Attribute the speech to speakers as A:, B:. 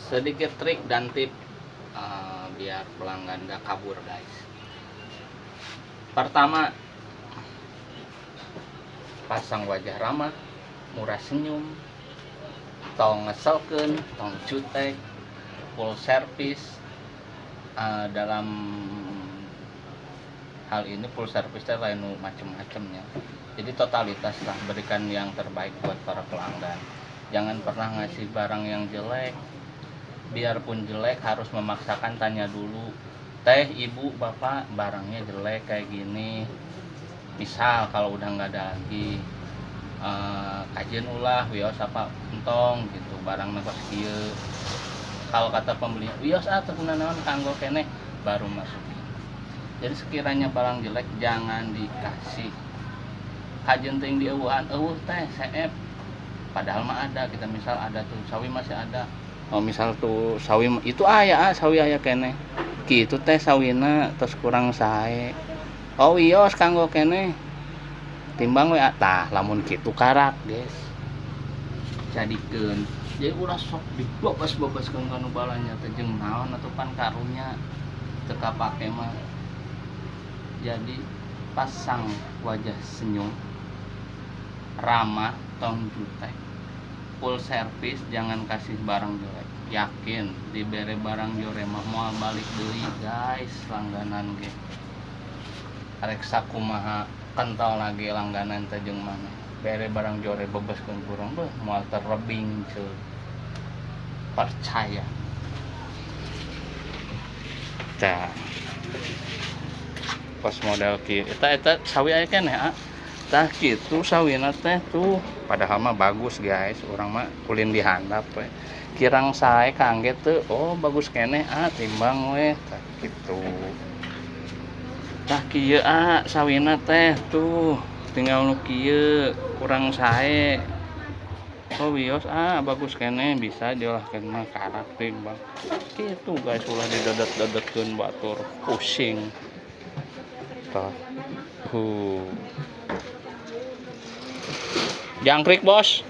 A: Sedikit trik dan tip biar pelanggan gak kabur, guys. Pertama, pasang wajah ramah, murah senyum, tong ngeselkeun, tong jutek, full service. Dalam hal ini full service teh lain nu macem-macemnya, jadi totalitas lah, berikan yang terbaik buat para pelanggan. Jangan pernah ngasih barang yang jelek. Biarpun jelek harus memaksakan tanya dulu, "Teh, ibu, bapak, barangnya jelek kayak gini." Misal kalau udah nggak ada lagi, "Kajeun ulah, wios apa entong gitu, barang kos kieu." Kalau kata pembeli, "Wios ah, teu naon, kanggo keneh," baru masukin. Jadi sekiranya barang jelek jangan dikasih. Kajeun teuing dieuweuhan, "Euweuh teh, seep," padahal mah ada. Kita misal ada tuh sawi masih ada. Oh, misal tuh sawi itu aya, ah, sawi aya keneh kitu teh, sawina tos kurang sae. "Oh, wios, kanggo keneh, timbang we." Tah, lamun kitu karak, guys, jadikeun. Jadi ulah sok dibabas-babaskeun kanu balanja teh jeung naon atuh, pan karunya teu kapake mah. Jadi pasang wajah senyum, ramah, tong jutek, full service, jangan kasih barang jelek. Yakin dibere barang jore mah moal balik deui, guys. Langganan ge arek sakumaha kental lagi langganan teh jeung mana bere barang jore, bebaskeun kurang, beuh, moal terebing cuy, percaya. Tah, pas model kieu, eta eta sawi aya keneh, ah. Tah, kitu sawina teh tuh, padahal mah bagus, guys. Urang mah ulin di handap we, kirang sae kangge teu. "Oh, bagus keneh ah, timbang we." Tah, kitu. Tah, kieu ah sawina teh tuh, tinggal nu kieu kurang sae. "Oh, wios ah, bagus keneh, bisa diolahkeun mah," karak, timbang kitu, guys. Ulah didedet-dedetkeun batur, pusing. Tah, jangkrik, bos.